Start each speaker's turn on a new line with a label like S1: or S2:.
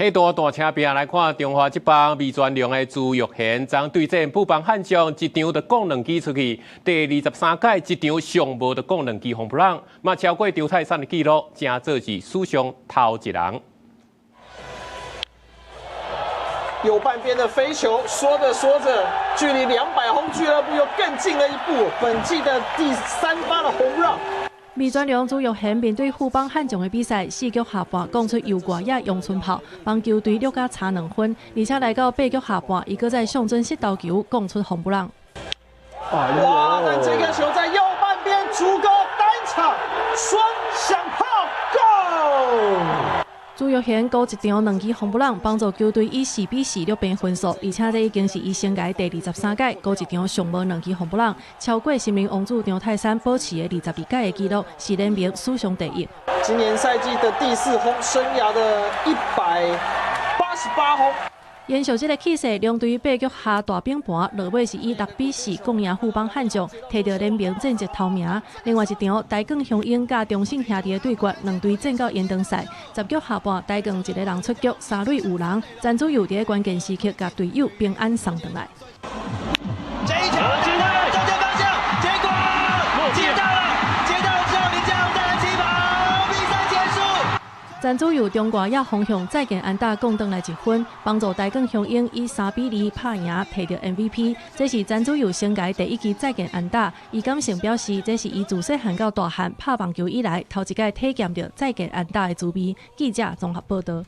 S1: 體壇大車拼來看，中華職棒味全龍的朱育賢，昨對戰富邦悍將，一場就摃兩支出去，第23屆一場上無就摃兩支轟布朗，嘛超過張泰山的紀錄，成做是史上頭一人。
S2: 右半邊的飛球，說着說着，距離200轟俱樂部又更近了一步。本季的第三發的轟 run。
S3: 味全龍朱育賢面對富邦悍將的比賽，四局下半摃出右外野陽春炮，幫球隊掠甲差2分，而且來到八局下半，伊閣再上準失投球，摃出轟布朗。
S2: 哇！但這個球在右半邊，主哥單場雙響炮，Go！
S3: 朱育賢閣一場兩支轟布朗，幫助球隊以4比4掠平分數，而且這已經是伊生涯第23屆閣一場上無兩支轟布朗，超過森林王子張泰山保持的22屆的紀錄，是聯盟史上第一。
S2: 今年賽季的第四轟，生涯的188轟。
S3: 延續這个氣勢，兩隊八局下大反盤，落尾是以6比4摃贏富邦悍將，提著聯盟戰績頭名。另外一場，台鋼雄鷹佮中信兄弟的對決，兩隊戰到延長賽，10局下半，台鋼一个人出局，三壘有人，陳子佑佇關鍵時刻共隊友平安送轉來。
S4: 這一球，中間方向，結果接到了，接到了之後，林家宏帶來起跑，比賽結束。
S3: 陳子佑中外野方向再見安打摃轉來一分，幫助台鋼雄鷹以3比2拍贏，提著 MVP。這是陳子佑生涯第一支再見安打，伊感性表示，這是伊自細漢到大漢拍棒球以來，頭一擺體驗著再見安打的滋味。記者綜合報導。